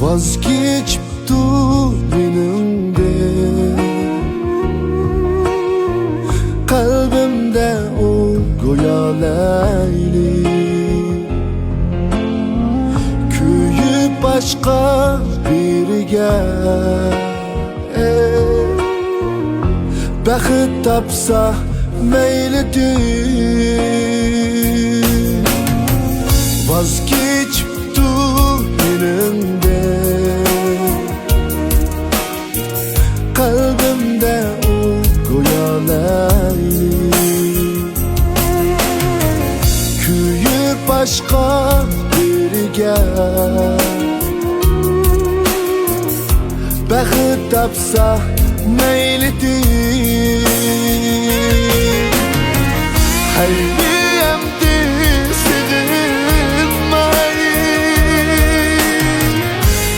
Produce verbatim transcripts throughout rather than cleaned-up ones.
ۋاز كېچىپتۇ مېنىڭدىن، قەلبىمدە ئۇ گويا لەيلى، كۆيۈپ باشقا بىرىگە. بەخت تاپسا مەيلى دېدى، ۋاز كېچىپتۇ مېنىڭدىن، قەلبىمدە ئۇ گويا لەيلى، كۆيۈپ باشقا بىرىگە. بەخت تاپسا مەيلى دېدى، ھەيلى ئەمدى سېغىنماي،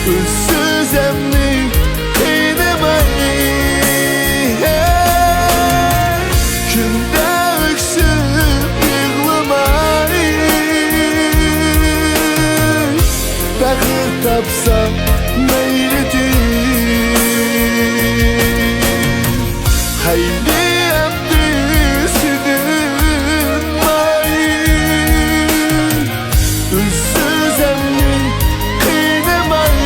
ئۆز سۆزۈمنى قىينىماي، كۈندە ئۆكسۈپ يىغلىماي، بەخت تاپسا مەيلى دېدى، ھەيلى ئەمدى سېغىنماي، ئۆز سۆزۈمنى قىينىماي،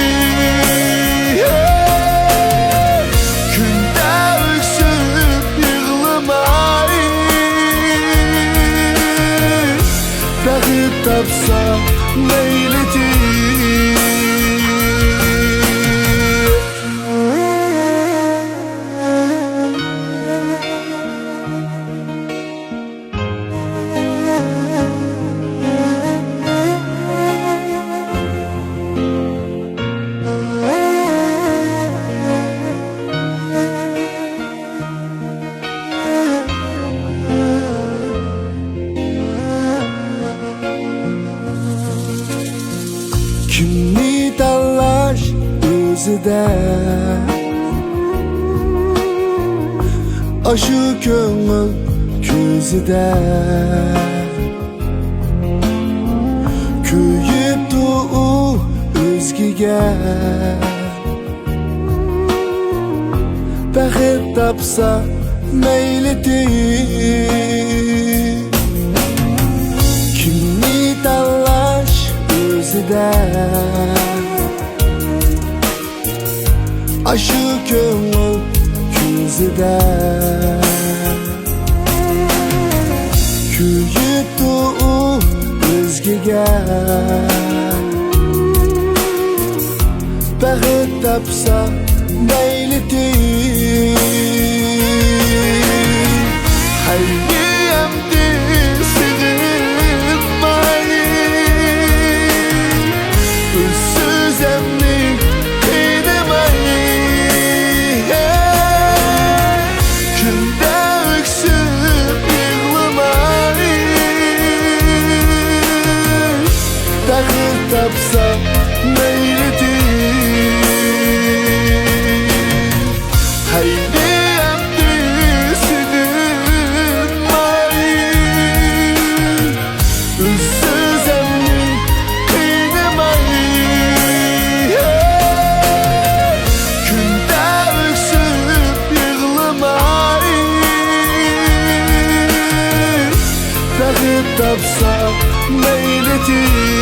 كۈندە ئۆكسۈپ يىغلىماي، بەخت تاپسا مەيلى دېدى. كىمنى تاللاش ئۆزىدە، ئاشۇ كۆڭۈل كۆزىدە. كۆيۈپتۇ ئۇ ئۆزگىگە، بەخت تاپسا مەيلى دېدى، كىمنى تاللاش ئۆزىدە، ئاشۇ كۆڭۈل كۆزىدە. كۆيۈپتۇ ئۇ ئۆزگىگە، بەخت تاپسا مەيلى دېدى، ھەيلى ئەمدى سېغىنماي، ئۆز سۆزۈمنى قىينىماي، كۈندە ئۆكسۈپ يىغلىماي، بەخت تاپسا مەيلى دېدى، ھەيلى ئەمدى سېغىنماي، ئۆز سۆزۈمنى قىينىماي، كۈندە ئۆكسۈپ يىغلىماي، بەخت تاپسا مەيلى دېدى.